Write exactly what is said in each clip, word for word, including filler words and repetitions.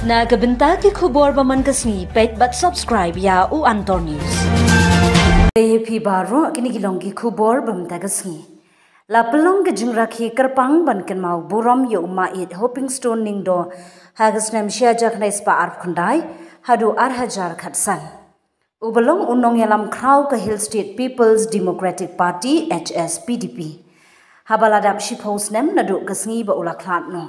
Na ka bynta ki khubor ba man ka sngi, peit bad subscribe ïa u Antor News. Te phi baroh, kine ki long ki khubor ba man ka sngi. La pynlong ka jingrakhe kyrpang ban kynmaw burom ïa u Maïeit Hopingstone Lyngdoh ha ka snem shi hajar khyndai spah arphew khyndai haduh ar hajar khatsan. Uba long u nongïalam khraw ka Hill State People's Democratic Party, H S P D P, haba la dap shiphew snem naduh ka sngi ba u la khlad noh.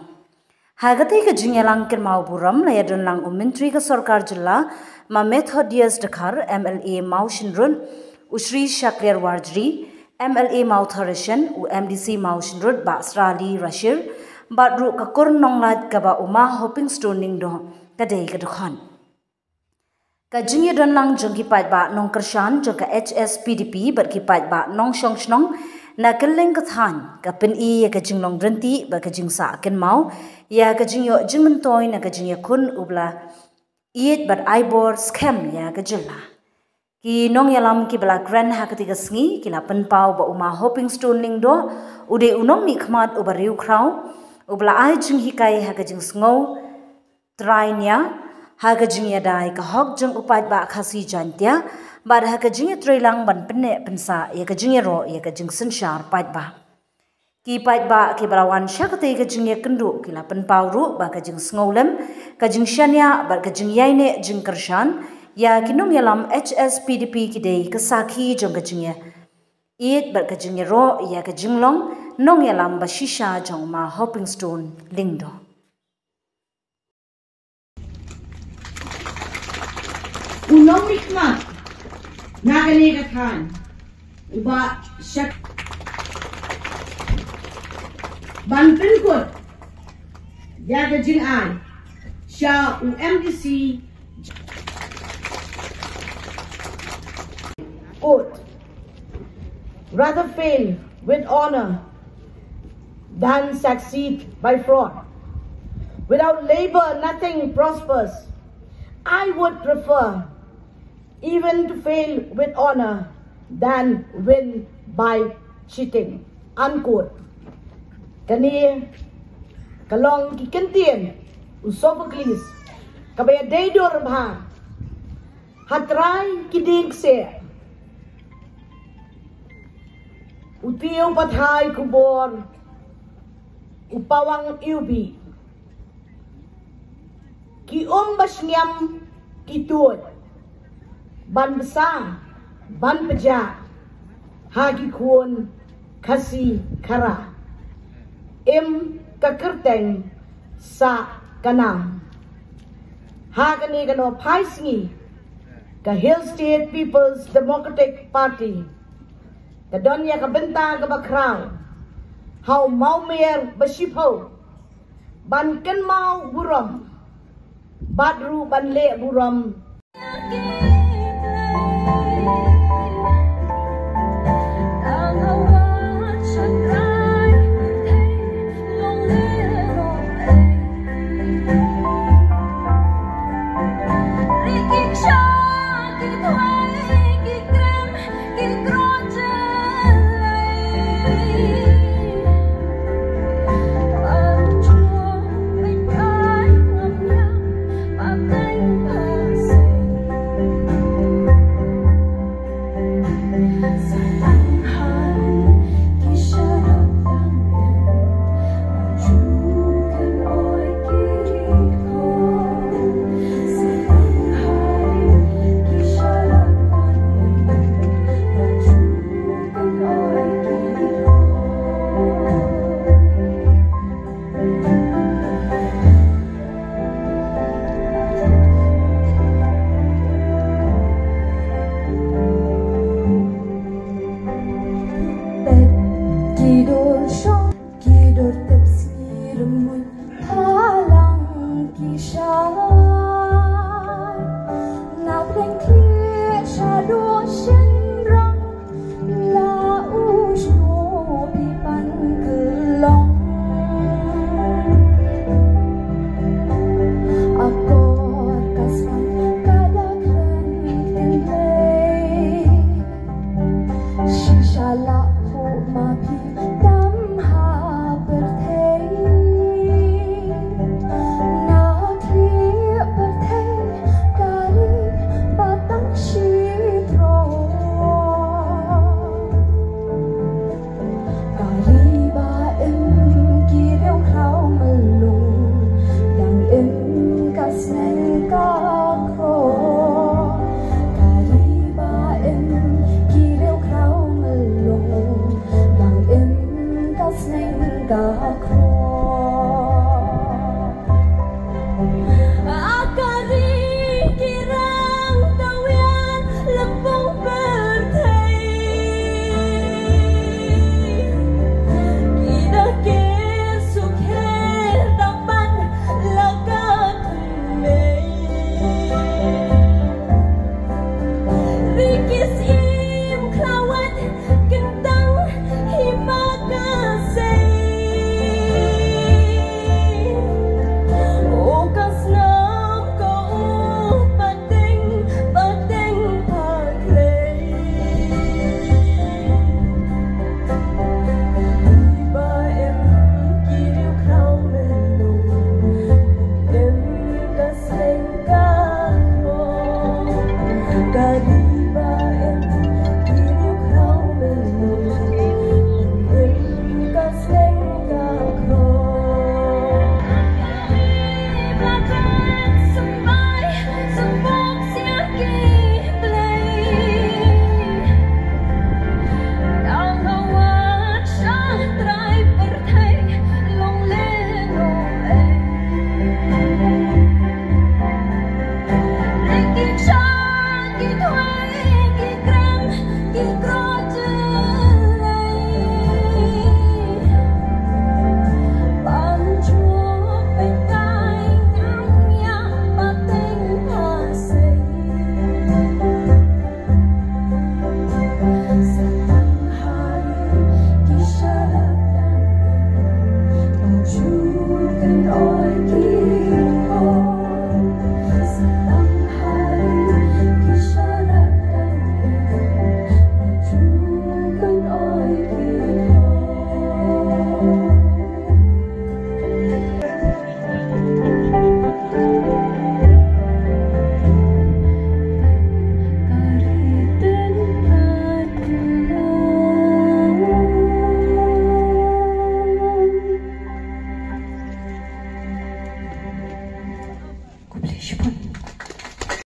Ha katei ka jingïalang kynmaw burom la ïadon lang u Myntri ka Sorkar Jylla, Ma Methodius Dkhar, M L A Mawshynrut, u Shri Shakliar Warjri, M L A Mawthadraishan, u M D C Mawshynrut, Bah Srali Rashir, bad ruh ka kur nonglait kaba u Ma Hopingstone Lyngdoh ka dei ka dkhot. Ka jingïadon lang jong ki paidbah nongkyrshan jong ka H S P D P bad ki paidbah nongshong shnong na kylleng ka thaiñ ka pyni ïa ka jinglong ryntih bad ka jingsah kynmaw ïa ka jingïoh jingmyntoi na ka jingïakhun uba la ïeit bad ai bor skhem ïa ka jylla. Ki nongïalam kiba la kren ha katei ka sngi ki la pynpaw ba u Ma Hopingstone Lyngdoh u dei u nongmihkhmat uba riewkhraw, uba la ai jinghikai ha ka jingsngew trai nia, ha ka jingïada ïa ka hok jong u paidbah Khasi Jaiñtia, bad ha ka jingïatreilang ban pynneh pynsah ïa ka jingïaroh ïa ka jingsynshar paidbah. Ki paidbah kiba la wan sha katei ka jingïakynduh ki la pynpaw ruh ba ka jingsngewlem, ka jingshaniah bad ka jingïaineh jingkyrshan ïa ki nongïalam H S P D P ki dei ka sakhi jong ka jingïa ïeit bad ka jingïaroh ïa ka jinglong nongïalam ba shisha jong u Ma Hopingstone Lyngdoh. U nongmihkhmat na kane ka thaiñ, u Bah Shak-, ban pynkut ïa ka jingai sha u M D C. Quote, rather fail with honor than succeed by fraud. Without labor, nothing prospers. I would prefer even to fail with honor than win by cheating. Unquote. Kane ka long ki kyntien u Sophocles kaba ïadei dur bha. Ha trai ki dieng kseh, u tiew pathai khubor, u pawang iwbih, ki um ba shngiam ki tuid ban bsa ban pjah ha ki khun Khasi Khara. Im ka kyrteng sah ka nam. Ha kane ka nohphai sngi, ka Hill State People's Democratic Party ka don ïa ka bynta kaba khraw ha u mawmer ba shiphew ban kynmaw burom bad ruh ban leh burom.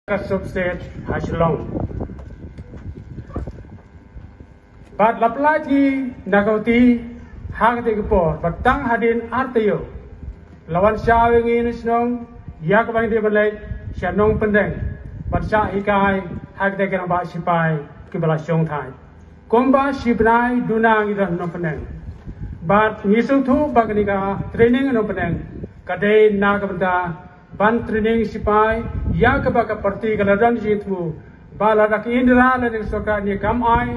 Ka Sub State ha Shillong. Bad la pynlait ngi na ka kti ha kata ka por, bad tang hadien ar taïew la wan shaw ïa ngi na shnong, ïa kaba ngin dei ban leit sha Nongpyndeng ban shah hikai ha kata ka rangbah shipai kiba la shongthait. Kumba shi bnai duna ngi don Nongpyndeng. Bad ngi sngewthuh ba kane ka training Nongpyndeng ka dei na ka bynta ban training shipai, ïa kaba ka party ka la don jingthmu ba lada ka Indira lane ka sorkar ne kam ai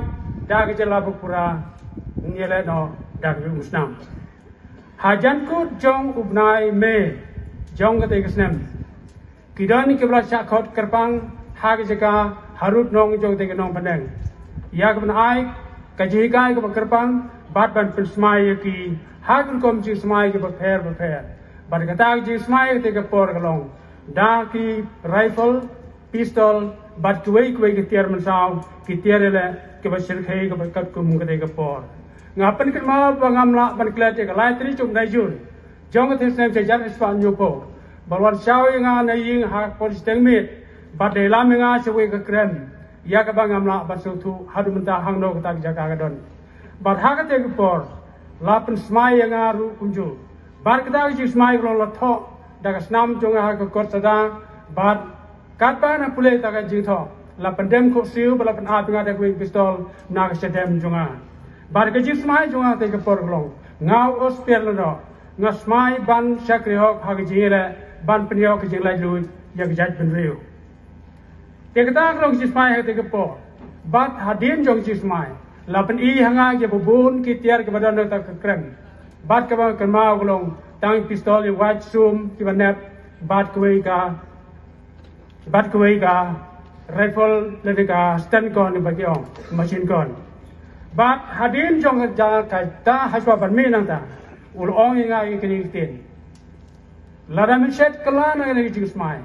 da ka jylla ba pura, ngi leh noh da ka jingmut snam. Ha jan kut jong u bnai May jong kata ka snem, ki don kiba la shah khot kyrpang ha ka jaka harud nong jong kata ka Nongpyndeng, ïa ka ban ai ka jinghikai kaba kyrpang bad ban pynsmai ïa ki ha ka rukom jingsmai kiba pher ba pher. Bad kata ka jingsmai kata ka por ka long da ki rifle, pistol bad kiwei kiwei ki tiar mynsaw, ki tiar ïaleh kiba shyrkhei kiba katkum kata ka por. Nga pynkynmaw ba ngam lah ban klet ïa ka lai tarik jong u bnai Jun jong ka snem shi hajar khatspah hynñiewphew, ba la wan shaw ïa nga na ïing ha ka por shiteng miet, bad da ïalam ïa nga sha kawei ka krem, ïa kaba ngam lah ban sngewthuh haduh mynta hangno kata ka jaka ka don. Bad ha kata ka por la pynsmai ïa nga ruh kumjuh. Bad kata ka jingsmai ka long la thoh da ka snam jong nga ha ka kot sada, bad katba nga pule ïa kata ka jingthoh, la pyndem khohsiew bad la pynap ïa nga da kawei ka pistol na ka shadem jong nga. Bad ka jingsmai jong nga ha kata ka por ka long, nga u Osper Lyngdoh, nga smai ban shakri hok ha ka jingïaleh ban pynïoh ka jinglaitluid ïa ka jaitbynriew. Te kata ka long ka jingsmai ha kata ka por. Bad hadien jong ka jingsmai la pyni ha nga ïa ba bun ki tiar kiba don ha kata ka krem. Bad kaba nga kynmaw ka long tang pistol ïa wait sum kiba nep, bad kawei ka, bad kawei ka rifle lane ka stun gun ba ki ong, machine gun. Bad hadien jong ka jaka kata, hashwa ban mih nangta, u la ong ïa nga ïa kine ki ktien: Lada men shet kylla na kane ka jingsmai,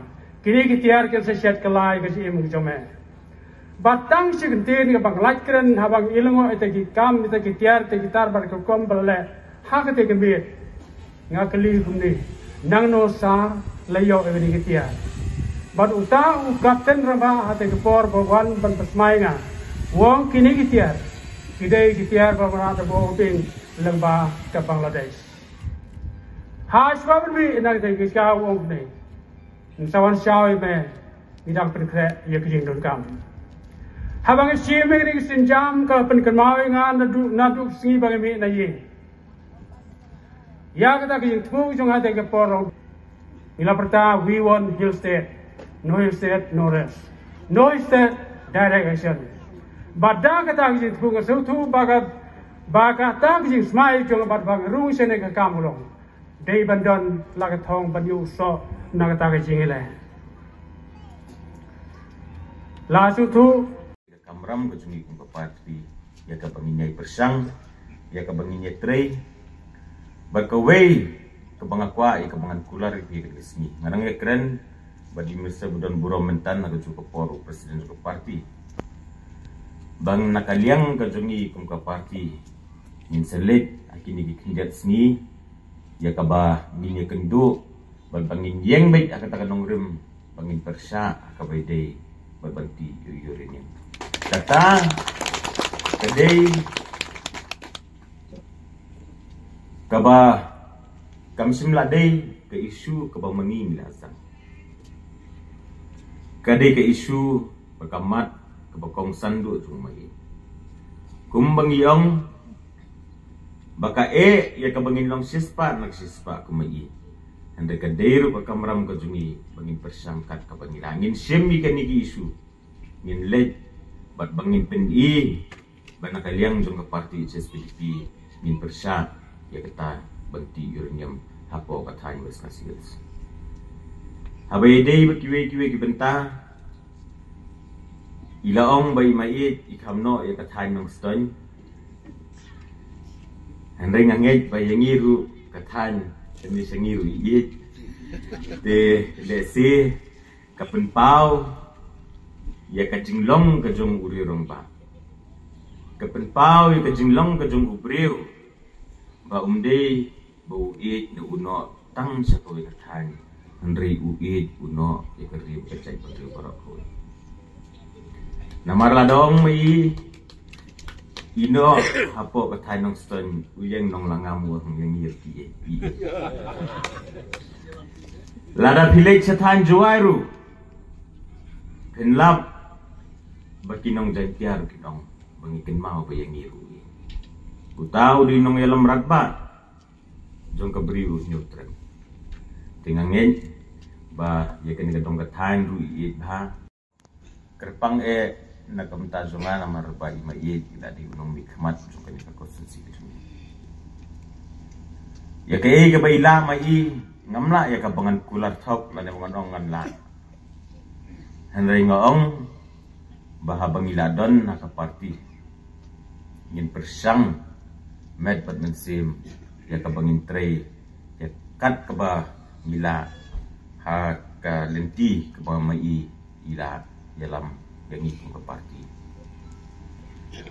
kine ki tiar kin sa shet kylla ïa ka jingim jong me. Bad tang shi kyntien kaba nga lait kren haba nga i lyngngoh ïa kita ki kam, ïa kita ki tiar, ïa kita ki tar bad ka rukom ba la leh ha kata ka miet. Nga kylli kumne: Nangno sa la ïoh ïa kine ki tiar? Bad uta u kapten rangbah ha kata ka por ba wan ban pynsmai ïa nga u ong: Kine ki tiar ki dei ki tiar ba marwei da ba ong ping lyngba ka Bangladesh. Hashwa ban mih na kata ka jaka u ong kumne: Ngin sa wan shaw ïa me, ngi dang pynkhreh ïa ka jingdonkam. Haba nga shim ïa kane ka sienjam ka pynkynmaw ïa nga naduh, naduh ka sngi ba nga mih na ïing. Ïa kata ka jingthmu jong nga ha kata ka por, ngi la pyrta: We want Hill State. No Hill State, no rest. No Hill State, direct action. Bad da kata ka jingthmu nga sngewthuh ba ka, ba kata ka jingsmai jong nga bad ba nga rung shane ka kam ka long dei ban don la ka thong ban ïoh soh na kata ka jingïaleh. La sngewthuh ka kamram ka jong ngi kum ka party, ïa kaba ngin ïai pyrshang, ïa kaba ngin ïai trei. Bad kawei kaba nga kwah, ïa kaba ngan kular ïa phi ha kane ka sngi, nga nang ïakren bad i Mister Budon Burom mynta na kajuh ka por, u president jong ka party, ba na ka liang ka jong ngi kum ka party ngin sa leit ha kine ki khyndiat sngi ïa kaba ngin ïakynduh bad ba ngin ïeng beit ha kata ka nongrim ba ngin pyrshah ha kaba ïadei bad ban tih ïa u uranium. Kata ka dei kaba kam shym la dei ka issue kaba ma ngi ngi la sdang. Ka dei ka issue ba ka mat kaba kongsan duh jong ma ngi. Kumba ngi ong, ba ka eh ïa kaba ngin long shispah na ka shispah kum ma ngi. Hynrei ka dei ruh ka kamram ka jong ngi ba ngin pyrshang kat kaba ngi lah, ngin shim ïa kane ka issue, ngin leit bad ba ngin pyni ba na ka liang jong ka party H S P D P ngin pyrshah ïa kata ban tih uranium hapoh ka thaiñ West Khasi Hills. Haba ïadei bad kiwei kiwei ki bynta, i la ong ba i Maieit i kham noh ïa ka thaiñ Nongstoiñ. Hynrei nga ngeit ba ïa ngi ruh ka thaiñ, ka ni sha ngi ruh i Ieid. Te lehse ka pynpaw ïa ka jinglong ka jong u riew rangbah. Ka pynpaw ïa ka jinglong ka jong u briew ba um dei ba u Ieid ne u noh tang sha kawei ka thaiñ, hynrei u Ieid u noh ïa ka ri ka jaitbynriew baroh kawei. Namar lada ong ma i, i noh hapoh ka thaiñ Nongstoiñ, u ïeng nong la ngam u ong ïa ngi ruh ki Ieid. Lada phi leit sha thaiñ Jowai ruh, phin lap ba ki nong Jaiñtia ruh kin ong ba ngi kynmaw ba ïa ngi ruh i. Uta u dei nongïalam radbah jong ka bri u Hynñiewtrep. Te nga ngeit ba ïa kane ka dong ka thaiñ ruh i Ieid bha. Kyrpang eh na ka bynta jong nga namar ba i Maieit i la dei u nongmihkhmat jong kane ka constituency ka jong ngi. Ïa kaei kaba i lah ma i, ngam lah ïa kaba ngan kular thok lane ba ngan ong ngan lah. Hynrei nga ong ba haba ngi la don ha ka party, ngin pyrshang met bad mynsiem ïa kaba ngin trei ïa kat kaba ngi lah ha ka lynti kaba ma i i la ïalam ïa ngi kum ka party.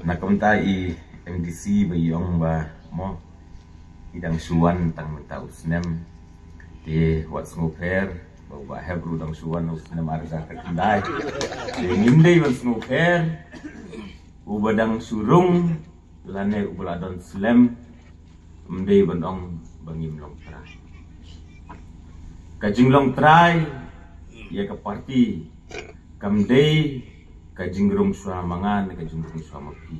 Na ka bynta i MDC ba i ong ba mo i dang shu wan tang mynta u snem. Te wat sngewpher ba u Bah Hep ruh dang shu wan u snem ar hajar khyndai. Te ngim dei ban sngewpher, uba dang shu rung lane uba la don slem, ym dei ban ong ba ngim long trai. Ka jinglong trai ïa ka party kam dei ka jingrung shuwa ma nga ne ka jingrung shuwa ma phi.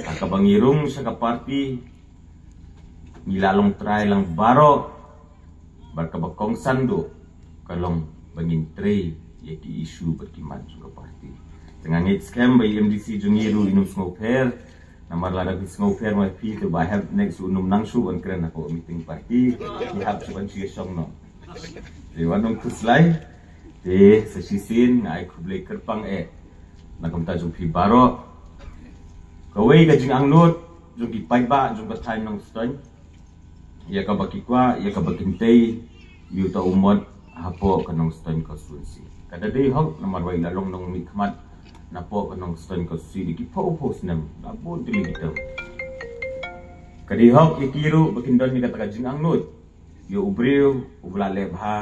Ha kaba ngi rung sha ka party, ngi la long trai lang baroh. Bad kaba kongsan duh ka long ba ngin trei ïa ki issue bad ki mat jong ka party. Te nga ngeit skhem ba i MDC jong ngi ruh i nym sngewpher. Namar lada phi sngewpher ma phi te u Bah Hep next u nym nang shuh ban kren ha ka meeting party. Ngi hap shu ban shu ïa shong noh. Te wat nym khuslai. Te sa shisien nga ai khublei kyrpang eh na ka bynta jong phi baroh. Kawei ka jingangnud jong ki paidbah jong ka thaiñ Nongstoiñ ïa kaba ki kwah, ïa kaba kin tei ïa uta u mot hapoh ka Nongstoiñ constituency. Ka da dei hok namar ba i la long nongmihkhmat napoh ka Nongstoiñ constituency da ki phew phew snem, la bun tylli ki term. Ka dei hok ïa ki ruh ba kin don ïa kata ka jingangnud ïa u briew uba la leh bha,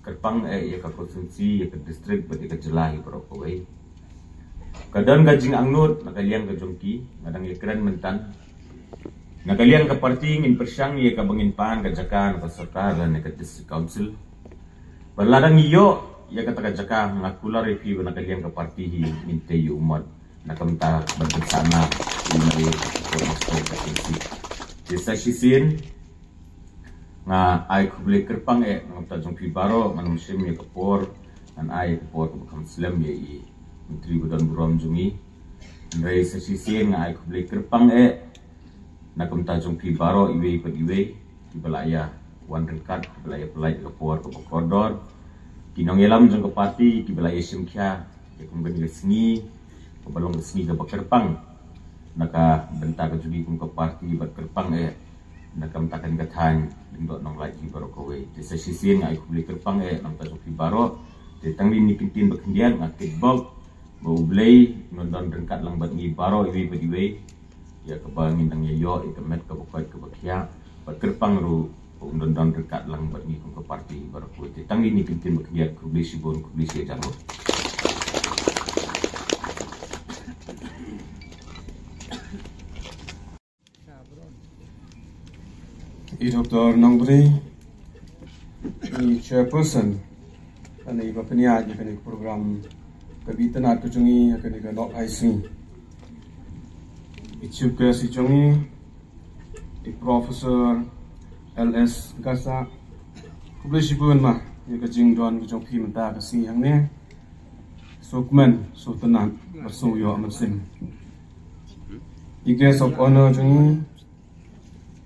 kyrpang eh ïa ka constituency, ïa ka district bad ïa ka jylla hi baroh kawei. Ka don ka jingangnud na ka liang ka jong ki, nga dang ïakren mynta. Na ka liang ka party ngin pyrshang ïa kaba ngin pan ka jaka na ka sorkar lane ka district council. Bad lada ngi ïoh ïa kata ka jaka, nga kular ïa phi ba na ka liang ka party hi ngin tei ïa u mot na ka bynta ban pynsangeh ïa u Maieit. Te sa shisien nga ai khublei kyrpang eh na ka bynta jong phi baroh. Ngan ym shim ïa ka por, ngan ai ïa ka por kaba kham slem ïa i Myntri ba don burom jong ngi. Hynrei sa shisien nga ai khublei kyrpang eh na ka bynta jong phi baroh iwei pa iwei kiba la ïa wan ryngkat, kiba la ïa pynlait ïa ka por kaba kordor. Ki nongïalam jong ka party kiba la ïa shim khia ïa kum kane ka sngi kaba long ka sngi kaba kyrpang na ka bynta ka jong ngi kum ka party, bad kyrpang eh na ka bynta kane ka thaiñ lyngdoh nonglait hi baroh kawei. Te sa shisien nga ai khublei kyrpang eh na ka bynta jong phi baroh. Te tang kine ki ktien ba khyndiat nga kitbok ba U Blei un don ryngkat lang bad ngi baroh iwei pa iwei ïa kaba ngin dang ïa ïoh ïa ka met kaba koit kaba khiah. Bad kyrpang ruh ba un don ryngkat lang bad ngi kum ka party baroh kawei. Te tang kine ki ktien ba khyndiat, khublei shibun, khublei shihajar nguh. I Doctor Nongbri, i chairperson, kane i ba pynïaid ïa kane ka program ka bit tnat ka jong i ha kane ka Nok Hai Sngi. I chief guest i jong i, i Professor L S Gasak. Khublei shibun ma ïa ka jingdon ka jong phi mynta ka sngi hangne. Sngewkmen, sngewtynnat bad sngewïoh mynsiem. I guest of honor jong i,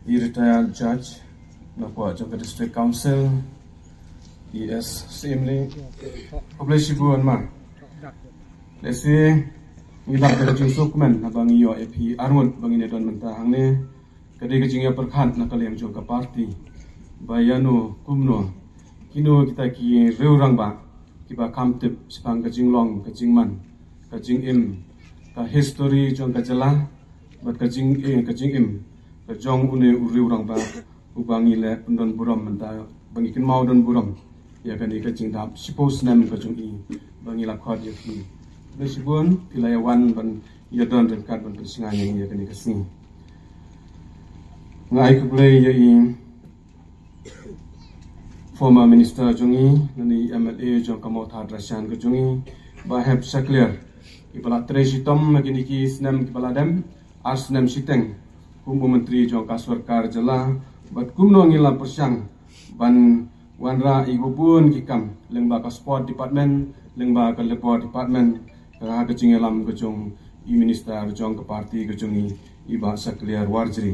i retired judge Na kwah jong ka District Council, E S, C M ni. Khublei shibun ma. Lehse ngi dap da ka jingsuk men haba ngi ïoh ïa phi arngut ba ngin ïa don mynta hangne. Ka dei ka jingïapyrkhat na ka liang jong ka party ba ïano kumno kino kita ki riew rangbah kiba kham tip shaphang ka jinglong, ka jingman, ka jingim, ka history jong ka jylla bad ka jing eh, ka jingim ka jong une u riew rangbah uba ngi leh pyndon burom mynta, ba ngi kynmaw don burom ïa kane ka jingdap shiphew snem ka jong i ba ngi la khot ïa phi. Khublei shibun phi la ïa wan ban ïa don ryngkat ban pynshngaiñ ïa ngi ïa kane ka sngi. Nga ai khublei ïa i former minister jong i, lane i M L A jong ka Mawthadraishan ka jong i, Bah Hep Shakliar, iba la trei shitom ha kine ki snem kiba la dem, ar snem shiteng kum u myntri jong ka sorkar jylla, bad kumno ngi la pyrshang ban wanrah ïa ki bun ki kam lyngba ka sport department, lyngba ka labour department, ha ka jingïalam ka jong i minister jong ka party ka jong i, i Bah Shakliar Warjri.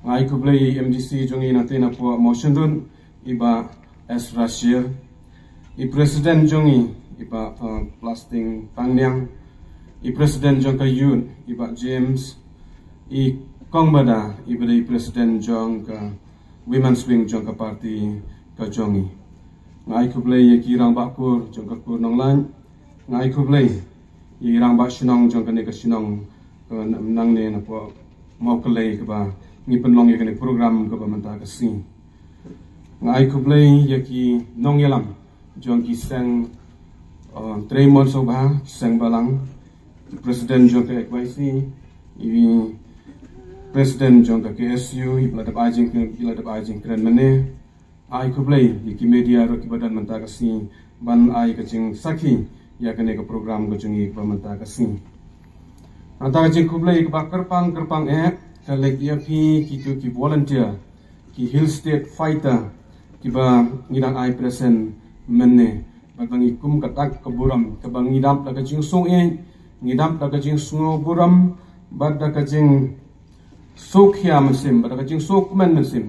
Nga ai khublei ïa i M D C jong i nangtei napoh Mawshynrut, i Bah S Rashir, i president jong i, i Bah, uh, Plasting Pangniang, i president jong ka youth, i Bah James, i Kong Bada, iba dei i president jong ka women's wing jong ka party ka jong i. Nga ai khublei ïa ki rangbah kur jong ka kur Nonglait. Nga ai khublei ïa i rangbah shnong jong kane ka shnong, ka nangne napoh Mawkyllei kaba ngi pynlong ïa kane program kaba mynta ka sngi. Nga ai khublei ïa ki nongïalam jong ki seng, uh, trei mon sngewbha, ki seng balang, president jong ka F Y C, i president jong ka K S U, i ba la dep ai jingkren, i la dep ai jingkren mynne. Ai khublei ïa ki media ruh kiba don mynta ka sngi ban ai ka jingsakhi ïa kane ka program ka jong i kaba mynta ka sngi. Nangta ka jingkhublei kaba kyrpang kyrpang eh ka leit ïa phi kito ki volunteer, ki Hill State Fighter, kiba ngi dang ai present mynne. Bad ba ngi kum ka dak ka burom kaba ngi dap da ka jingsngew eh, ngi dap da ka jingsngew burom bad da ka jing suk ïa mynsiem, bad da ka jingsuk kmen mynsiem.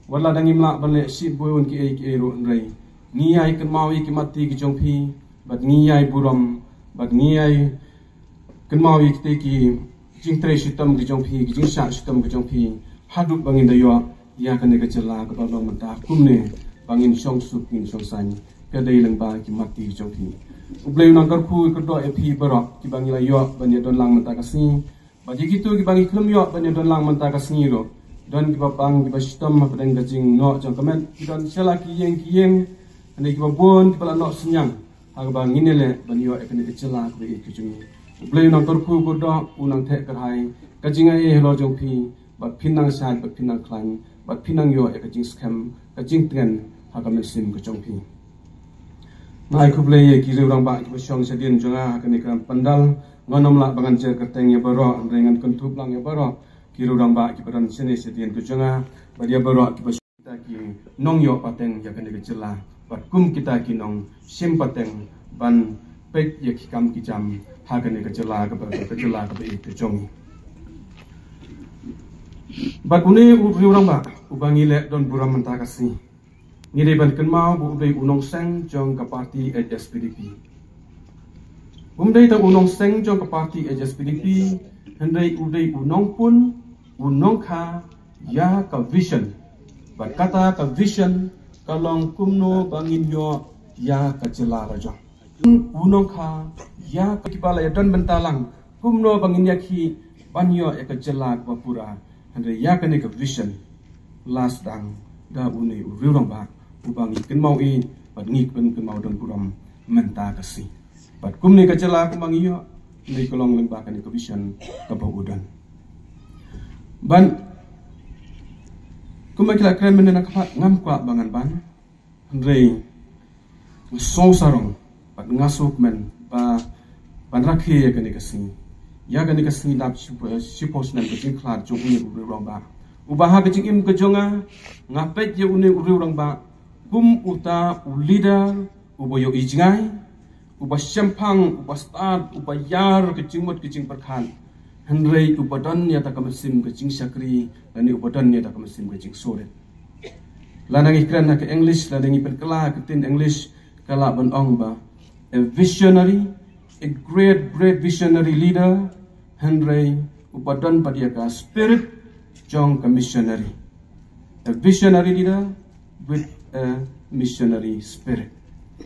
Wat la dang ngim lah ban leh shibun kiei kiei ruh hynrei ngi ïai kynmaw ïa ki matti ki jong phi, bad ngi ïai burom, bad ngi ïai kynmaw ïa kitei ki jingtrei shitom ki jong phi, ki jingshah shitom ki jong phi, haduh ba ngin da ïoh ïa kane ka jylla kaba long mynta kumne, ba ngin shong suk ngin shong saiñ, ka dei lyngba ki matti ki jong phi. U Blei un nang kyrkhu kyrdoh ïa phi baroh kiba ngi la ïoh ban ïa don lang mynta ka sngi. Bad ïa kito kiba ngi khlem ïoh ban ïa don lang mynta ka sngi ruh, don kiba pang kiba shitom hapdeng ka jingnoh jong ka met, ki don sha la ki ïing ki ïing, hynrei kiba bun kiba la noh synñiang ha kaba ngin ïaleh ban ïoh ïa kane ka jylla kaba ïeit ka jong ngi. U Blei un nang kyrkhu kyrdoh, un nang theh kyrhai ka jingaiei halor jong phi, bad phin nang shait, bad phin nang khlaiñ, bad phin nang ïoh ïa ka jingskhem, ka jingtngen ha ka mynsiem ka jong phi. Nga ai khublei ïa ki riew rangbah kiba shong shadien jong nga ha kane ka pandal. Ngan ym lah ba ngan jer kyrteng ïa baroh, hynrei ngan kynthup lang ïa baroh ki riew rangbah kiba don shane shadien ka jong nga, bad ïa baroh kiba shong, kita ki nongïoh pateng ïa kane ka jylla, bad kum kita ki nongshim pateng ban peit ïa ki kam ki jam ha kane ka jylla kaba, ka jylla kaba ïeit ka jong ngi. Bad une u riew rangbah uba ngi leh don burom mynta ka sngi, ngi dei ban kynmaw ba u dei u nongseng jong ka party H S P D P. Um dei tang u nongseng jong ka party H S P D P, hynrei u dei u nongpun, u nongkha ïa ka vision. Bad kata ka vision ka long kumno ba ngin ïoh ïa ka jylla la jong. U nongkha ïa ka, kiba la ïa don bynta lang kumno ba ngin ïa khih ban ïoh ïa ka jylla kaba pura. Hynrei ïa kane ka vision la sdang da une u riew rangbah uba ngi kynmaw i, bad ngi kynmaw don burom mynta ka sngi. Bad kumne ka jylla kumba ngi ïoh, ngi ka long lyngba kane ka vision kaba u don. Bad kumba ki la kren mynne na ka pat, ngam kwah ba ngan ban, hynrei nga sngewsarong bad nga sngewkmen ba ban rakhe ïa kane ka sngi, ïa kane ka sngi dap shiphew, shiphew snem ka jingkhlad jong une u riew rangbah, uba ha ka jingim ka jong nga, nga peit ïa une u riew rangbah kum uta u leader uba ïohi jngai, uba shemphang, uba stad, uba ïar ka jingmut ka jingpyrkhat, hynrei uba don ïa ta ka mynsiem ka jingshakri, lane uba don ïa ta ka mynsiem ka jingsurit. Lada ngi kren ha ka English, lada ngi pynkylla ha ka ktien English, ka lah ban ong ba a visionary, a great, great visionary leader, hynrei uba don pat ïa ka spirit jong ka missionary. A visionary leader with a missionary spirit.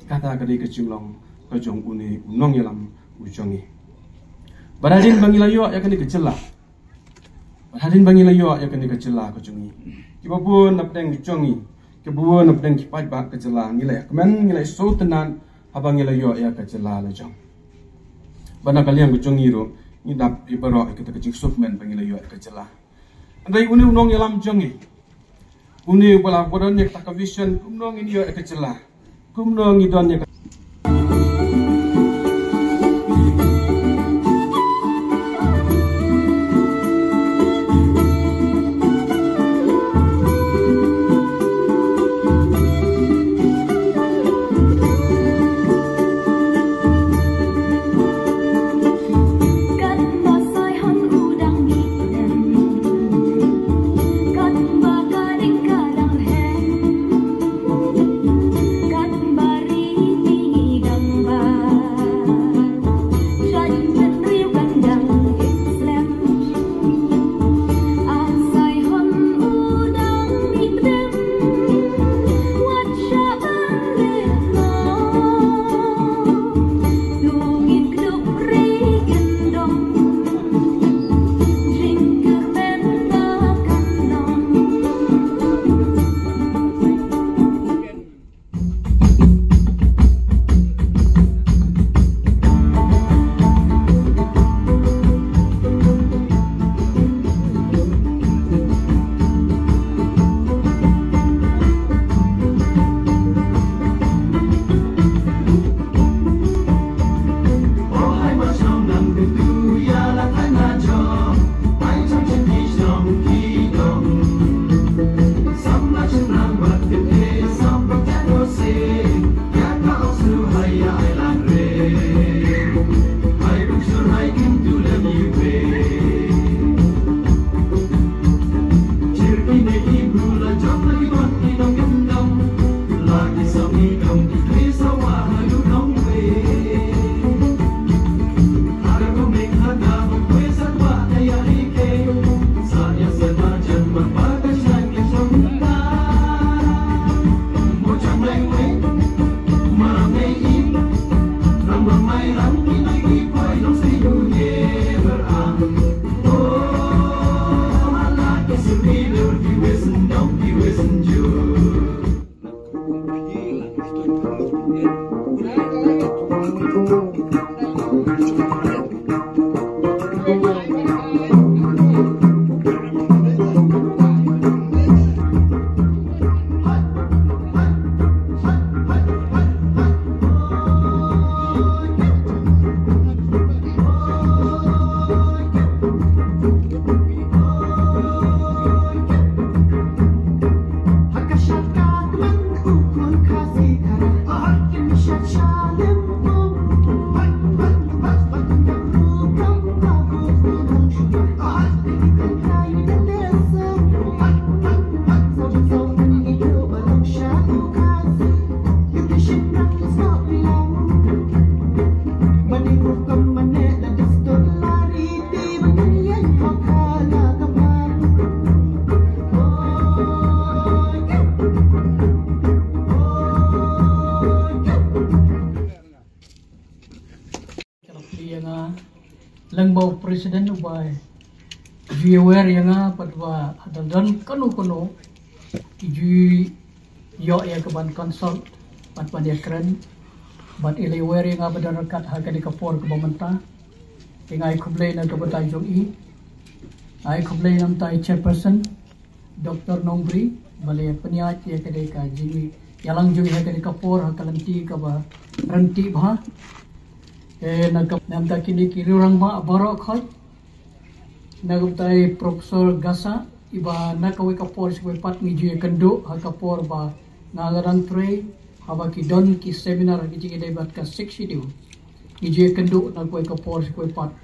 Kata ka dei ka jinglong ka jong une u nongïalam u jong ngi. Bad hadien ba ngi la ïoh ïa kane ka jylla, bad hadien ba ngi la ïoh ïa kane ka jylla ka jong ngi, kiba bun na pdeng u jong ngi, kiba bun na pdeng ki paidbah ka jylla, ngi la ïa kmen, ngi la ïa sngewtynnat haba ngi la ïoh ïa ka jylla la jong. Bad na ka liang ka jong ngi ruh ngi dap ïa baroh ïa kata ka jingsngewkmen ba ngi la ïoh ïa ka jylla. Hynrei une u nongïalam jong ngi, une uba la, uba don ïa kata ka vision, kumno ngin ïoh ïa ka jylla, kumno ngi don ïa ka Ïa nga, lyngba u president uba ju ïawer ïa nga, bad ba hadal don kano kano ki ju ïoh ïa ka ban consult bad ban ïakren, bad i la ïawer ïa nga bad ryngkat ha kane ka por kaba mynta. Te nga ai khublei na ka bynta jong i, nga ai khublei na ka bynta i chairperson Doctor Nongbri, ba la pynïaid ïa kane ka jingïalang jong i ha kane ka por ha ka lynti kaba ryntih bha. Te na ka, na ka bynta kine ki riew rangbah baroh khoit, na ka bynta i Professor Gasa, iba na kawei ka por sha kawei pat ngi ju ïakynduh ha ka por ba nga la dang trei, haba ki don ki seminar ha ki jingïadei bad ka Sixth Schedule. Ngi ju ïakynduh na kawei ka por sha kawei pat.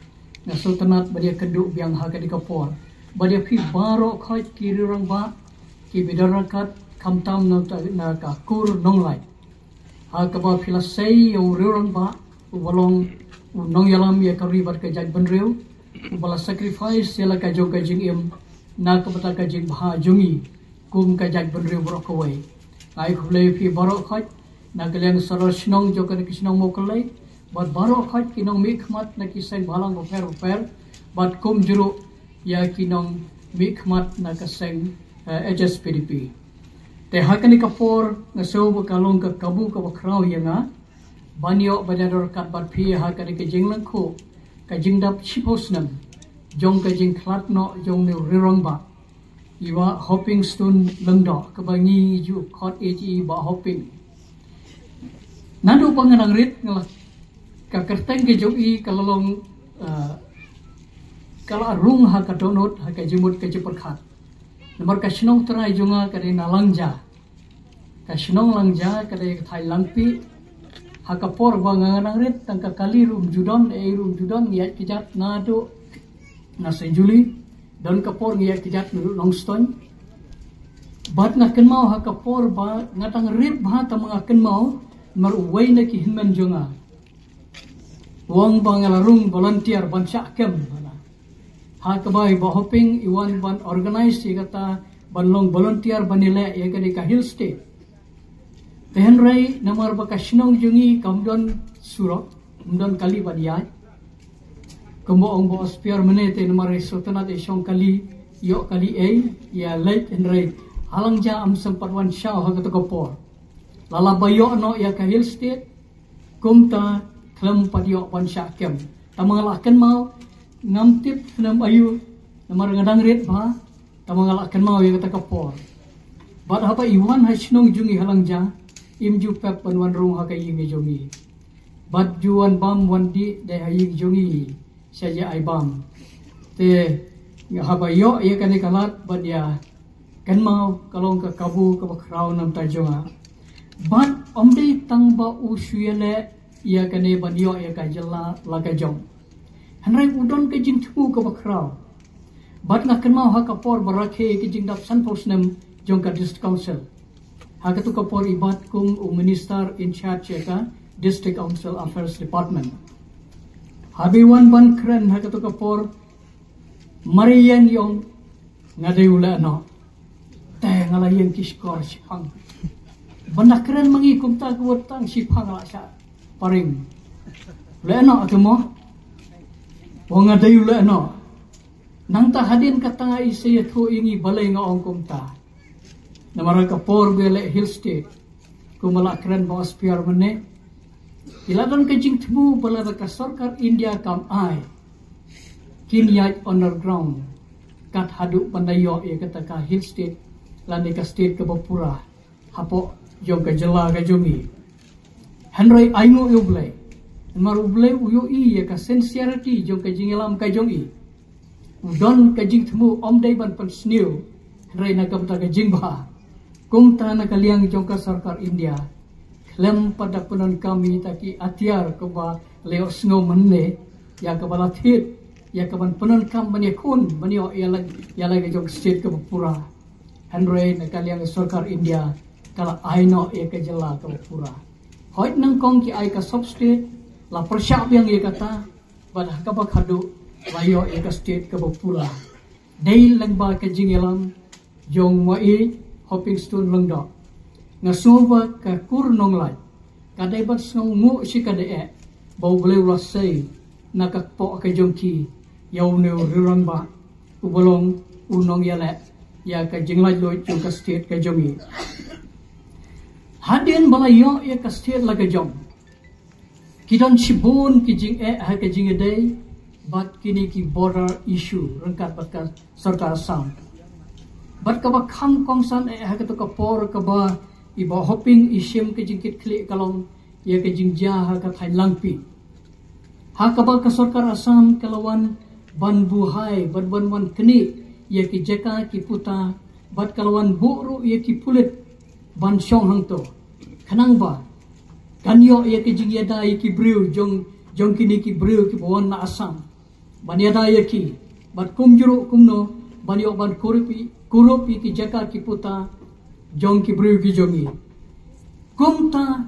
Nga sngewtynnat ban ïakynduh biang ha kane ka por bad ïa phi baroh khoit ki riew rangbah, ki ba don ryngkat, khamtam na, na ka kur Nonglait. Ha kaba phi la sei ïa u riewrangbah uba long u nongïalam ïa ka ri bad ka jaitbynriew, uba la sacrifice ïa la ka jong ka jingim na ka bynta ka jingbha jong ngi kum ka jaitbynriew baroh kawei. Nga ai khublei ïa phi baroh khoit na ka liang sawdong shnong jong ka shnong Mawkyllei bad baroh khoit ki nongmihkhmat na ki seng bhalang bapher bapher bad kumjuh ruh ïa ki nongmihkhmat na ka seng, eh, H S P D P. Te ha kane ka por nga sngew ba ka long ka kabu kaba khraw ïa nga ban ïoh ban ïadon ryngkat bad phi ha kane ka jinglyngkhuh ka jingdap shiphew snem jong ka jingkhlad noh jong une u riewrangbah, i Bah Hoping Stone Lyngdoh, kaba ngi ju khot ïa i Bah Hoping. Naduh ba nga dang rit nga la, ka kyrteng ka jong i ka la long, eh, ka la rung ha ka dohnud ha ka jingmut ka jingpyrkhat. Namar ka shnong trai jong nga ka dei na Langja. Ka shnong Langja ka dei ka thaiñ Langpih. Ha ka por ba nga dang rit tang ka kali ruh ym ju don, ei ruh ym ju don, ngi ïaid kjat naduh na Saint Julie, don ka por ngi ïaid kjat naduh Nongstoiñ. Bad nga kynmaw ha ka por ba nga dang rit bha, tang ba nga kynmaw namar uwei na ki hynmen jong nga u ong ba nga la rung volunteer ban shah kem. Ha kaba i Bah Hoping i wan ban organize ïa kata ban long volunteer ban ïaleh ïa kane ka Hill State. Te hynrei namar ba ka shnong jong ngi kam don surok, kam don kali ban ïaid. Kumba ong Bah Ospiar mynne te namar i sngewtynnat i shong kali, ïoh kali ei, ïa leit, hynrei ha Langja ym sngewpat wan shaw ha kato ka por. La lah ba ïoh noh ïa ka Hill State, kumta khlem pat ïoh ban shah kem. Tang ba nga la kynmaw, ngam tip snem aïu, namar nga dang rit bha, tang ba nga la kynmaw ïa kata ka por. Bad haba i wan ha shnong jong ngi ha Langja, im ju pep ban wan rung ha ka ïing jong ngi. Bad ju wan bam wan dih dei ha ïing jong ngi, sha ïa ai bam. Te nga haba ïoh ïa kane ka lad ban ïa kynmaw, ka long ka kabu kaba khraw na ka bynta jong nga. Bad ym dei tang ba u shu ïaleh ïa kane ban ïoh ïa ka jylla la ka jong, hynrei u don ka jingthmu kaba khraw. Bad nga kynmaw ha ka por ba rakhe ïa ka jingdap sanphew snem jong ka District Council, ha kato ka por i bat kum u minister in charge ïa ka District Council Affairs Department. Haba i wan ban kren ha kato ka por, mar ïa ïeng i ong, nga dei u lehnoh. Te nga la ïeng ki shkor shiphang. Ban da kren ma ngi kumta, ka wad tang shiphang la shah paring. Lehnoh te mo? Ong nga dei u lehnoh. Nangta hadien kata i sa ïathuh ïa ngi balei nga ong kumta. Namar ha ka por ba ïaleh Hill State, kumba la kren Bah Ospiar mynne, i la don ka jingthmu ba lada ka sorkar India kam ai, kin ïaid underground kat haduh ban da ïoh ïa kata ka Hill State lane ka state kaba pura hapoh jong ka jylla ka jong ngi. Hynrei ainguh ïa U Blei, namar U Blei u ïohi ïa ka sincerity jong ka jingïalam ka jong i. U don ka jingthmu, ym dei ban pynsniew, hynrei na ka bynta ka jingbha. Kumta na ka liang jong ka sorkar India, khlem pat da pyndonkam ïa kita ki atiar kaba la ïohsngew mynne, ïa kaba la thied ïa ka ban pyndonkam ban ïakhun ban ïoh ïa la, ïa la ka jong ka state kaba pura. Hynrei na ka liang ka sorkar India ka la ai noh ïa ka jylla kaba pura. Hooid, nyngkong ki ai ka sub state, la pyrshah biang ïa kata, bad ha kaba khadduh la ïoh ïa ka state kaba pura. Dei lyngba ka jingïalam jong ma i Hoping Stone Lyngdoh. Nga sngew ba ka kur Nonglait ka dei ban sngewnguh shi ka dei eh ba U Blei u la sei na ka kpoh ka jong ki ïa une u riewrangbah uba long u nongïaleh ïa ka jinglaitluid jong ka state ka jong i. Hadien ba la ïoh ïa ka state la ka jong, ki don shibun ki jingeh ha ka jingïadei bad kine ki border issue ryngkat bad ka sorkar Assam. Bad kaba kham kongsan eh ha kato ka por kaba i Bah Hoping i shim ka jingkitkhlieh ka long ïa ka jingjia ha ka thaiñ Langpih, ha kaba ka sorkar Assam ka la wan ban buhai, ban, ban wan knieh ïa ki jaka ki puta, bad ka la wan buh ruh ïa ki pulit ban shong hangto, khnang ba kan ïoh ïa ka jingïada ïa ki briew jong, jong kine ki briew kiba wan na Assam, ban ïada ïa ki, bad kumjuh ruh kumno ban ïoh ban kurup ïa, kurup ïa ki jaka ki puta, jong ki briew ki jong i. Kumta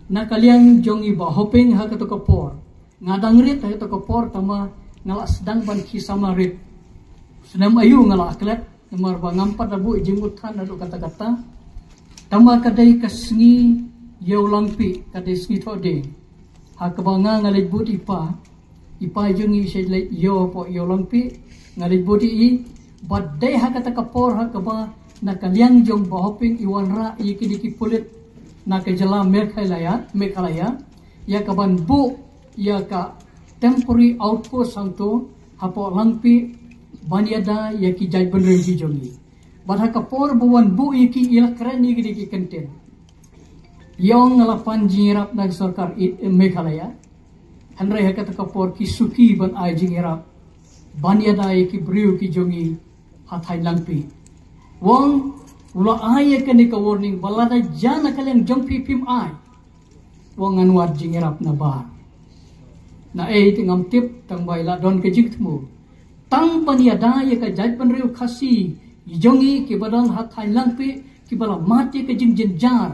na ka liang jong i Bah Hoping ha kato ka por, nga dang rit ha kato ka por, tangba nga la sdang ban khie samla rit. Snem aïu nga la klet, namar ba ngam pat da buh jingmut than haduh katta katta. Tangba ka dei ka sngi Ïew Langpih, ka dei sngi Thohdieng. Ha kaba nga nga leit bud i pa, i pa jong i sha leit ïew hapoh Ïew Langpih, nga leit bud i. Bad dei ha kata ka por ha kaba na ka liang jong Bah Hoping i wanrah ïa kine ki pulit na ka jylla Meghalaya, Meghalaya, ïa ka ban buh ïa ka temporary outpost hangto hapoh Langpih, ban ïada ïa ki jaitbynriew ki jong i. Bad ha ka por ba wan buh ïa ki, i la kren ïa kine ki kyntien. Ïong, nga la pan jingïarap na ka sorkar i, i Meghalaya. Hynrei ha kata ka por ki suki ban ai jingïarap ban ïada ïa ki briew ki jong i ha thaiñ Langpih. U ong, u la ai ïa kane ka warning ba lada jan na ka liang jong phi phim ai, u ong, ngan wad jingïarap na bar. Na ei te ngam tip, tangba i la don ka jingthmu. Tang ban ïada ïa ka jaitbynriew Khasi i jong i kiba don ha thaiñ Langpih, kiba la mad ïa ka jingjynjar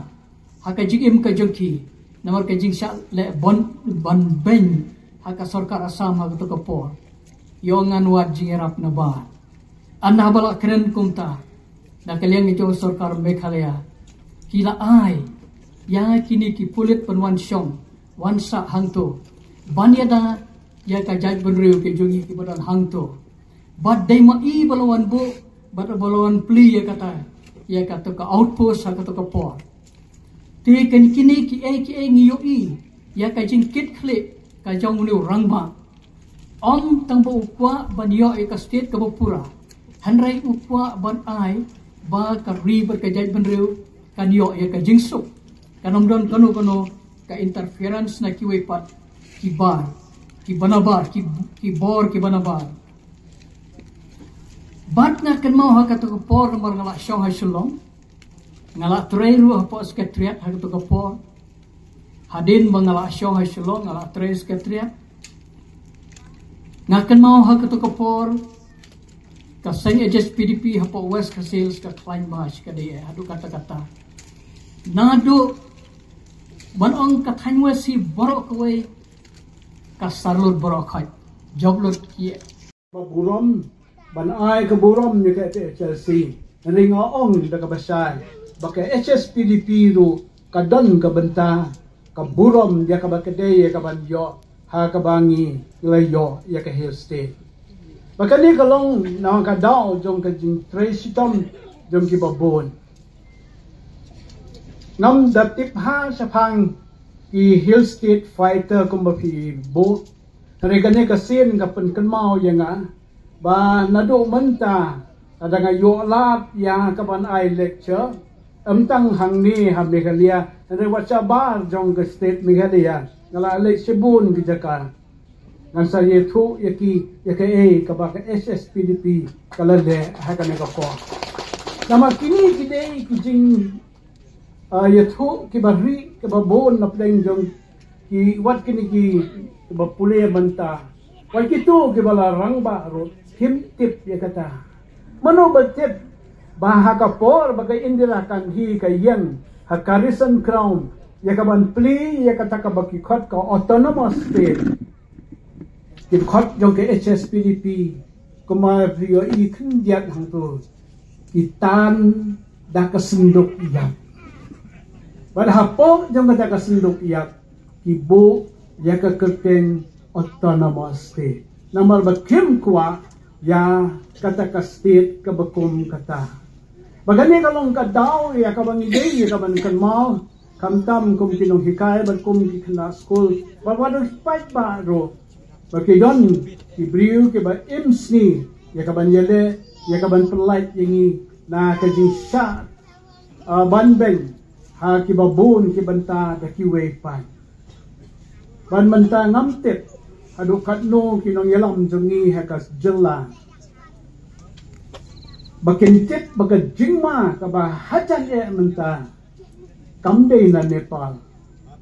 ha ka jingim ka jong ki namar ka jingshah leh ban, ban beiñ ha ka sorkar Assam ha kato ka por. Ïong, ngan wad jingïarap na bar. Ynda ba la kren kumta, na ka liang jong ka sorkar Meghalaya ki la ai ïa kine ki pulit ban wan shong, wan sah hangto ban ïada ïa ka jaitbynriew ki jong i kiba don hangto. Bad dei ma i ba la wan buh, bad ba la wan plie ïa kata, ïa kato ka outpost ha kato ka por. Te kane, kine kiei kiei ngi ïohi ïa ka jingkitkhlieh ka jong une u rangbah. Ym tang ba u kwah ban ïoh ïa ka state kaba pura, hynrei u kwah ban ai ba ka ri bad ka jaitbynriew kan ïoh ïa ka jingsuk. Kan ym don kano kano ka interference na kiwei pat ki bar, kiba nabar, ki, ki bor kiba nabar. Bad nga kynmaw ha kato ka por namar nga la shong ha Shillong, nga la trei ruh hapoh Secretariat ha kato ka por. Hadien ba nga la shong ha Shillong, nga la trei Secretariat. Nga kynmaw ha kato ka por ka seng H S P D P hapoh West Khasi Hills ka khlaiñ bha shikatdei, haduh katta katta. Naduh ban ong ka thaiñ West hi baroh kawei ka sar lut baroh khoit, jop lut ki ba burom, ban ai ka burom ïa ka H L C. Hynrei nga ong da kaba shai ba ka H S P D P ruh ka don ka bynta, ka burom ïa kaba ka dei ïa kaban ïoh ha kaba ngi la ïoh ïa ka Hill State. Ba kane ka long na ka daw jong ka jingtrei shitom jong kiba bun. Ngam da tip ha shaphang ki Hill State fighter kumba phi buh. Hynrei kane ka sien ka pynkynmaw ïa nga ba naduh mynta lada nga ïoh lad ïa kaban ai lecture, ym tang hangne ha Meghalaya, hynrei wat shabar jong ka state Meghalaya, nga la leit shibun ki jaka. Ngan sa ïathuh ïa ki, ïa kaei kaba ka H S P D P ka la leh ha kane ka por. Namar kine ki dei ki jing, ah, ïathuh kiba ri, kiba bun na pdeng jong ki, wat kine ki, kiba pule mynta, wat kito kiba la rangbah ruh kim tip ïa kata. Mano ba tip ba ha ka por ba ka Indira Gandhi ka ïeng ha Carrington Ground ïa kaban plie ïa kata kaba ki khot ka autonomous state, ki khot jong ka H S P D P, kumba phi ïohi khyndiat hangto, ki tan da ka synduk ïap. Bad hapoh jong kata ka synduk ïap ki buh ïa ka kyrteng autonomous state. Namar ba kim kwah ïa kata ka state kaba kum kata. Ba kane ka long ka daw ïa kaba ngi dei ïa kaban kynmaw, khamtam kum ki nonghikai bad kum ki khynnah skul, bad wat u paidbah ruh, ba ki don ki briew kiba im sngi ïa kaban ïaleh, ïa kaban pyllait ïa ngi na ka jingshah, ah, ban beiñ ha kiba bun ki bynta da kiwei pat. Bad mynta ngam tip haduh katno ki nongïalam jong ngi ha ka jylla ba kin tip ba ka jingma kaba hajan eh mynta kam dei na Nepal,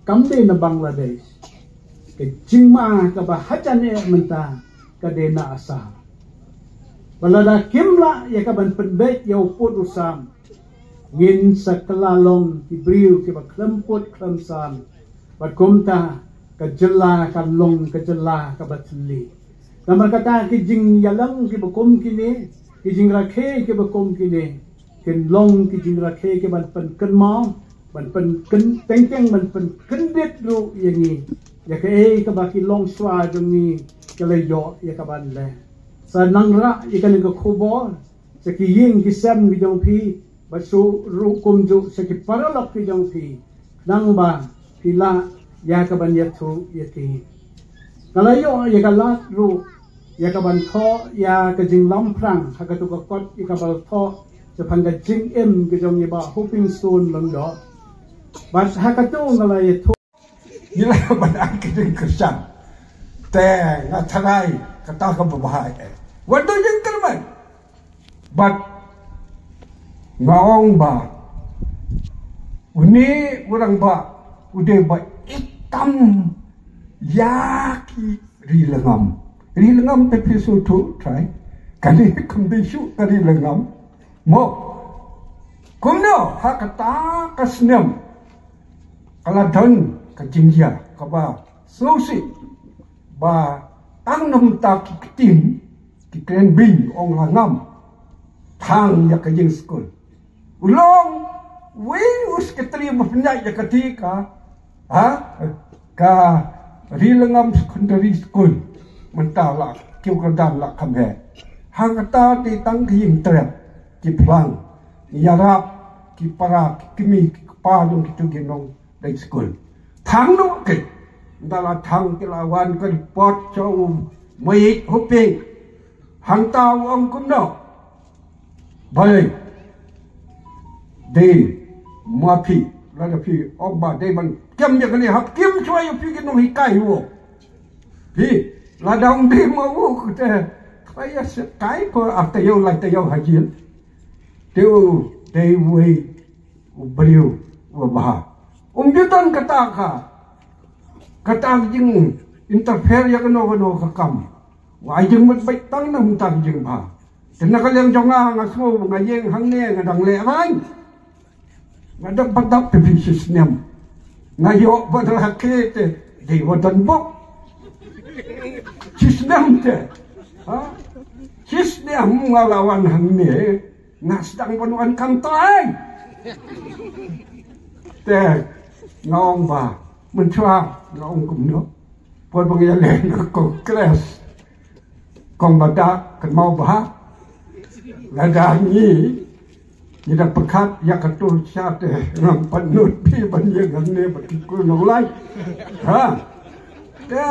kam dei na Bangladesh. Ka jingma kaba hajan eh mynta ka dei na Assam. Ba lada kim lah ïa kaban pynbeit ïa u pud u sam, Ngin sa kylla long ki briew kiba khlem put khlem san. Bad kumta ka jylla kan long ka jylla kaba thylli. Namar kata ki jingïalang kiba kum kine, ki jingrakhe kiba kum kine, kin long ki jingrakhe kiban pynkynmaw, ban pynkyn teng teng ban pynkyndit ruh ïa ngi ïa kaei kaba ki longshuwa jong ngi ki la ïoh ïa kaban leh. Sa nang rah ïa kane ka khubor sha ki ïing ki sem ki jong phi, bad shuh ruh kumjuh sha ki paralok ki jong phi, khnang ba phi lah ïa kaban ïathuh ïa ki. Nga la ïoh ïa ka lad ruh ïa kaban thoh ïa ka jinglamphrang ha katu ka kot ïa kaba la thoh shaphang ka jingim ka jong i Bah Hoping Stone Lyngdoh. Bad ha katu nga la ïathuh. Ngi la ban ai ka jingkyrshan. Te nga tharai kata kaba bha eh. Wat do jingkyrmen. Bad nga ong ba une u rangbah u dei ba itam ïa ki ri lyngam. Ri lyngam te phi sngewthuh trai. Kane kam dei shuh ka ri lyngam. Mo. Kumno ha kata ka snem ka la don ka jingjia kaba sngewsih ba tang na bynta ki ktien ki kren beiñ, ong la ngam thang ïa ka jingskul. U long uwei u sekretari ba pynïaid ïa kata ka, ha, ka Ri Lyngam Secondary School. Mynta la kiew kyrdan la kham heh. Hangta te tang ki ïing trep, ki phlang, ïarap ki para, ki kmie, ki kpa jong kitu ki nongdait skul. Thang noh ki. Ynda la thang ki la wan ka report sha u Maieit Hoping. Hangta u ong kumno? Balei? Dei ma phi, lada phi ong ba dei ban kem ïa kane, hap kem shuwa ïa phi ki nonghikai u. Phi, lada ong dei ma u, te trai ïa sikai ko ar taïew lai taïew ha jil. Te u dei uwei u briew uba bha. Um ju don kata ka, kata ka jing interfere ïa kano kano ka kam. Wa ai jingmut beit tang na mynta ka jingbha. Te na ka liang jong nga, nga sngew nga ïeng hangne nga dang lehraiñ. Nga dap ba dap te phi shisnem. Nga ïoh ba da rakhe te dei wa don bok. Shisnem te. Ha? Shisnem nga la wan hangne. Nga sdang ban wan kam trai. Te nga ong ba mynshuwa nga ong kumno. Por ba nga ïaleh na Congress. Kong ba da kynmaw bha. Lada ngi ngi da pyrkhat ïa ka tur sha te ngam pat nud phi ban ïeng hangne bad ki khun nonglait. Ha. Te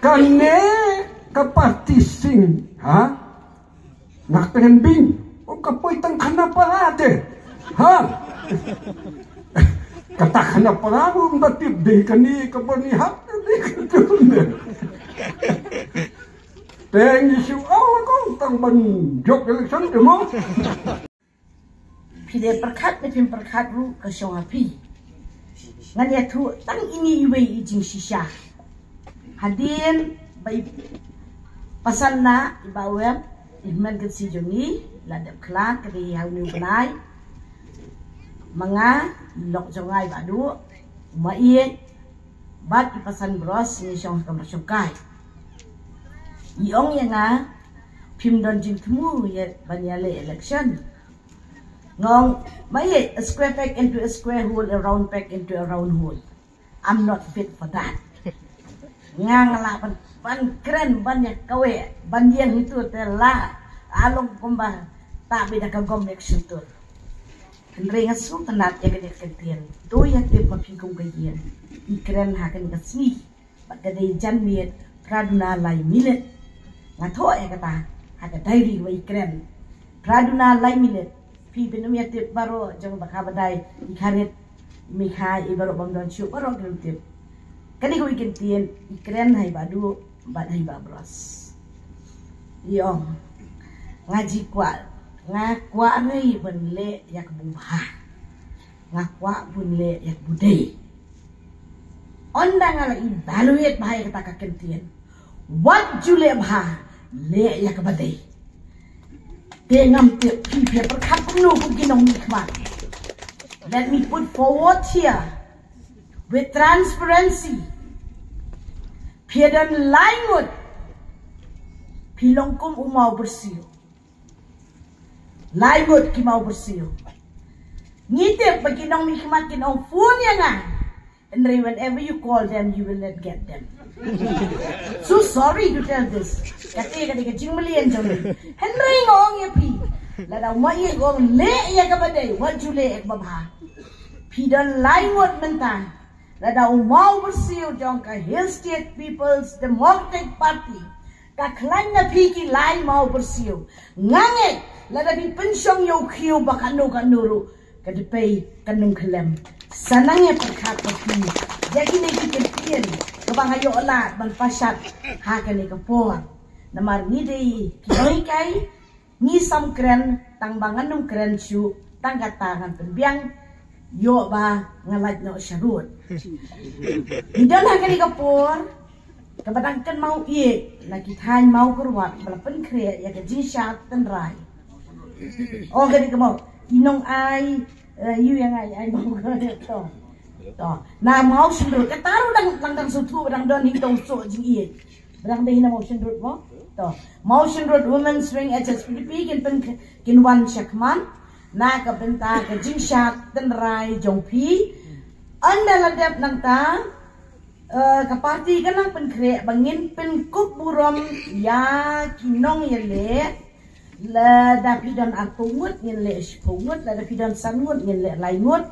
kane ka party sing, ha. Nga kren beiñ, u ka poi tang khana para te. Ha. Kata khana para ruh ba tip dei kane ka bani hap dei ka tu ne. Te ngi shu ong ko tang ban jop election te mo. Phi dei pyrkhat ne phim pyrkhat ruh ka shong ha phi. Ngan ïathuh tang ine iwei i jingshisha. Hadien ba i pasan na i Bah Wem, i hynmen ka sngi jong ngi, la dep khlad ka dei ha une u bnai. Ma nga, i lok jong nga i Bah Duh, u Maieit, bad i pasan Bros ngi shong ha kamra shongkai. I ong ïa nga, phim don jingthmu ïa ban ïaleh election. Nga ong, Maieit, a square peg into a square hole, a round peg into a round hole. I'm not fit for that. Nga nga lah ban, ban kren, ban ïa kaweh, ban ïeng hitu te la. A long kumba ta bit da ka gom ïa ka shyntur. Hynrei nga sngewtynnat ïa kane ka ktien. To ïa tip ma phi kum ka ïing. I kren ha kane ka sngi. Bad ka dei janmiet phra duna lai minit. Nga thoh ïa kata ha ka diary ba i kren. Phra duna lai minit. Phi phin ym ïa tip baroh jong ba kha ba dei i kharit. Mi kha i baroh bym don shuh baroh ki ym tip. Kane kawei ka ktien i kren ha i Bah Duh bad ha i Bah Bros. I ong nga ji kwah, nga kwah rei ban leh ïa ka bun bha. Nga kwah bun leh ïa ka bu dei. Ynda nga la evaluate bha ïa kata ka ktien. Wat ju leh bha, leh ïa kaba dei. Te ngam tip phi phi pyrkhat kumno kum ki nongmihkhmat. Let me put forward here with transparency. Phi don lai ngut phi long kum u maw bersiew. Lai ngut ki maw bersiew. Ngi tip ba ki nongmihkhmat kin ong phone ïa nga. Hynrei whenever you call them, you will not get them. So sorry to tell this. Kata ka dei ka jingmlien jong ngi. Hynrei nga ong ïa phi, lada u maieit u ong leh ïa kaba dei, wat ju leh ïa kaba bha. Phi don lai ngut mynta. Lada u maw bersiew jong ka Hill State People's Democratic Party ka khlaiñ na phi ki lai maw bersiew. Nga ngeit lada phi pynshong ïa u khiew ba kano kano ruh, ka dei pei kan ym khlem. Sa nang ïa pyrkhat ba phi ïa kine ki kyntien kaba nga ïoh lad ban pashat ha kane ka por. Namar ngi dei ki nonghikai, ngi sam kren, tang ba ngan ym kren shuh, tang kata ngan pynbiang, ïoh ba nga lait noh sharud. Ngi don ha kane ka por kaba dang kynmaw ïeit na ki thaiñ Mawkyrwat ba la pynkhreh ïa ka jingshad tynrai. Oh, kane ka maw, i nong ai, eh, ïu ïa nga ai Mawkyrwat to. To. Na Mawshynrut, kata ruh dang, dang dang sngewthuh ba dang don hi tong soh jingïeit. Ba dang dei hi na Mawshynrut mo. To. Mawshynrut Women's Wing H S P D P kin pyn, kin wan shakhmat na ka bynta ka jingshad tynrai jong phi. Ynda la dep nangta, eh, ka party kan nang pynkhreh ba ngin pynkup burom ïa ki nongïaleh. Lada phi don arphew ngut ngin leh shiphew ngut, lada phi don san ngut ngin leh lai ngut.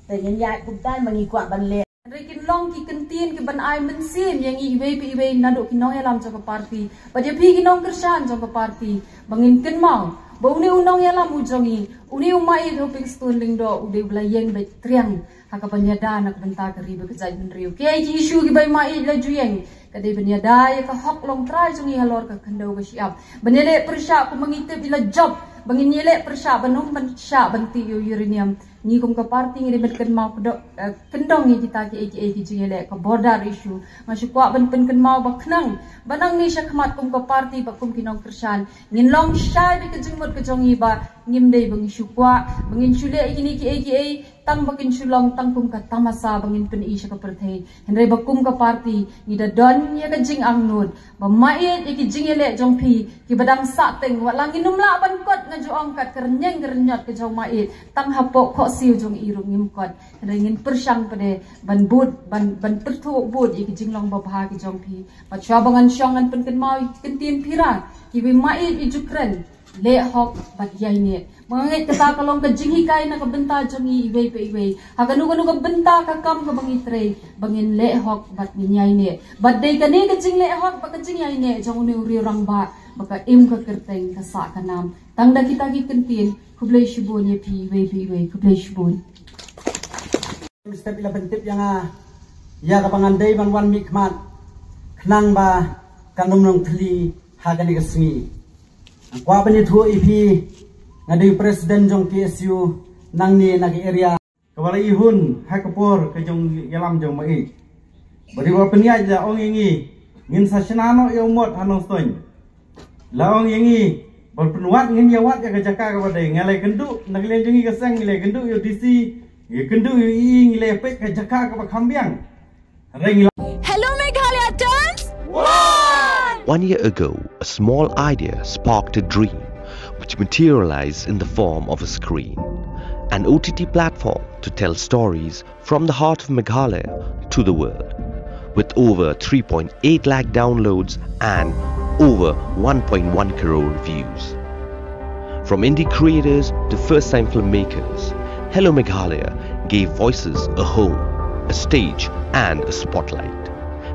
Te ngin ïaid kumta ma ngi kwah ban leh. Hynrei kin long ki kyntien ki ban ai mynsiem ïa ngi iwei pa iwei naduh ki nongïalam jong ka party bad ïa phi ki nongkyrshan jong ka party, ba ngin kynmaw ba une u nongïalam u jong ngi, une u Maieit Hopingstone Lyngdoh, u dei u ba la ïeng beit triang ha ka ban ïada na ka bynta ka ri bad ka jaitbynriew. Kiei ki issue ki ba i Maieit la ju ïeng, ka dei ban ïada ïa ka hok longtrai jong ngi halor ka khyndew ba shyiap. Ban ïaleh pyrshah kum ba ngi tip i la jop ba ngin ïaleh pyrshah ban ym pyrshah ban tih ïa u uranium. Ngi kum ka party ngi dei ban kynmaw kdo, eh, kyndong ïa kita kiei kiei ki jingïaleh, ka border issue. Nga shu kwah ban pynkynmaw ba khnang ba nangne shakhmat kum ka party bad kum ki nongkyrshan ngin long shai bad ka jingmut ka jong ngi ba ngim dei ba ngi shu kwah ba ngin shu leh ïa kine kiei kiei tang ba kin shu long tang kum ka tamasa ba ngin pyni sha ka pyrthei. Hynrei ba kum ka party ngi da don ïa ka jingangnud ba Maieit ïa ki jingïaleh jong phi ki ba dang sahteng, wat la ngin ym lah ban kot, nga ju ong kat ka rynïeng ka rynñiot ka jong Maieit, tang hapoh khohsiew jong i ruh ngim kot. Hynrei ngin pyrshang pat de ban bud, ban, ban pyrthuh bud ïa ki jinglong babha ki jong phi. Bad shuwa ba ngan shong ngan pynkynmaw ïa ki kyntien phi ra, ki ba i Maieit i ju kren, leh hok bad ïaineh. Ba nga ngeit kata ka long ka jinghikai na ka bynta jong ngi iwei pa iwei. Ha kano kano ka bynta ka kam ka ba ngi trei, ba ngin leh hok bad ngin ïaineh. Bad dei kane ka jingleh hok bad ka jingïaineh jong une u riew rangbah ba ka im ka kyrteng ka sah ka nam. Tang da kita ki kyntien, khublei shibun ïa phi iwei pa iwei, khublei shibun. Step ila ban tip ïa nga ïa kaba ngan dei ban wan mihkhmat khnang ba kan ym long thylli ha kane ka sngi. Nga kwah ban ïathuh ïa phi, nga dei president jong K S U nangne na ka area. Kaba la ihun ha ka por ka jong ïalam jong Maieit. Ba dei ba pynïaid la ong ïa ngi ngin sa shna noh ïa u mot ha Nongstoiñ. La ong ïa ngi ba pynwad ngin ïa wad ïa ka jaka kaba dei, ngi la kynduh na ka liang jong ngi ka seng, ngi la kynduh ïa u D C, ngi kynduh ïa u E E, ngi la peit ka jaka kaba kham biang. Hello Meghalaya turns one! One year ago, a small idea sparked a dream which materialized in the form of a screen, an O T T platform to tell stories from the heart of Meghalaya to the world. With over three point eight lakh downloads and over one point one crore views. From indie creators to first time filmmakers, Hello Meghalaya gave voices a home, a stage, and a spotlight.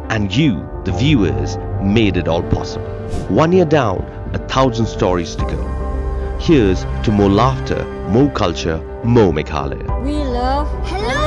And you, the viewers, made it all possible. One year down, a thousand stories to go. Here's to more laughter, more culture, more Meghalaya. We love Hello